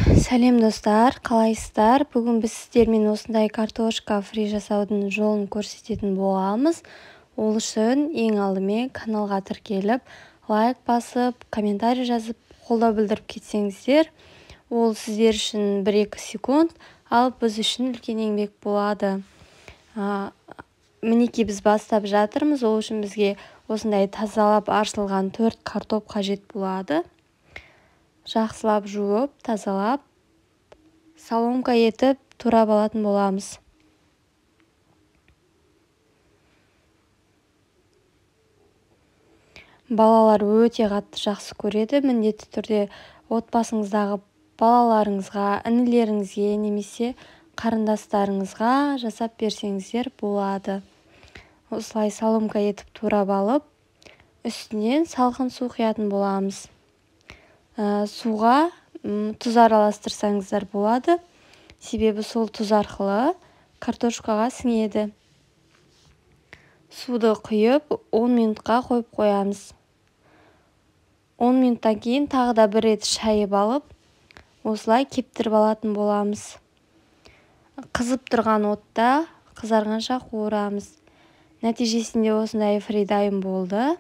Сәлем, достар, қалайсыздар? Бүгін біз сіздермен осындай картошка фри жасаудың жолын көрсететін боламыз. Ол үшін ең алдымен каналға тіркеліп, лайк басып, комментарий жазып, қолдау білдіріп кетсеңіздер, ол сіздер үшін 1-2 секунд, ал біз үшін үлкен еңбек болады. Мінекей, біз бастап жатырмыз. Ол үшін бізге осындай тазалап аршылған 4 картоп қажет болады. Жақсылап жуып, тазалап, соломка етіп турап алатын боламыз. Балалар өте қатты жақсы көреді. Міндетті түрде отбасыңыздағы балаларыңызға, інілеріңізге немесе қарындастарыңызға жасап берсеңіздер болады. Осылай соломка етіп турап алып, үстінен салқын су құятын боламыз. Суға тұз араластырсаңыздар болады, себебі сол тұз арқылы картошкаға сіңеді. Суды құйып, 10 минутқа қойып қоямыз. 10 минуттан кейін тағы да бір рет шайып алып, осылай кептіріп алатын боламыз. Қызып тұрған отта қызарғанша қуырамыз. Нәтижесінде осындай фри дайын болды.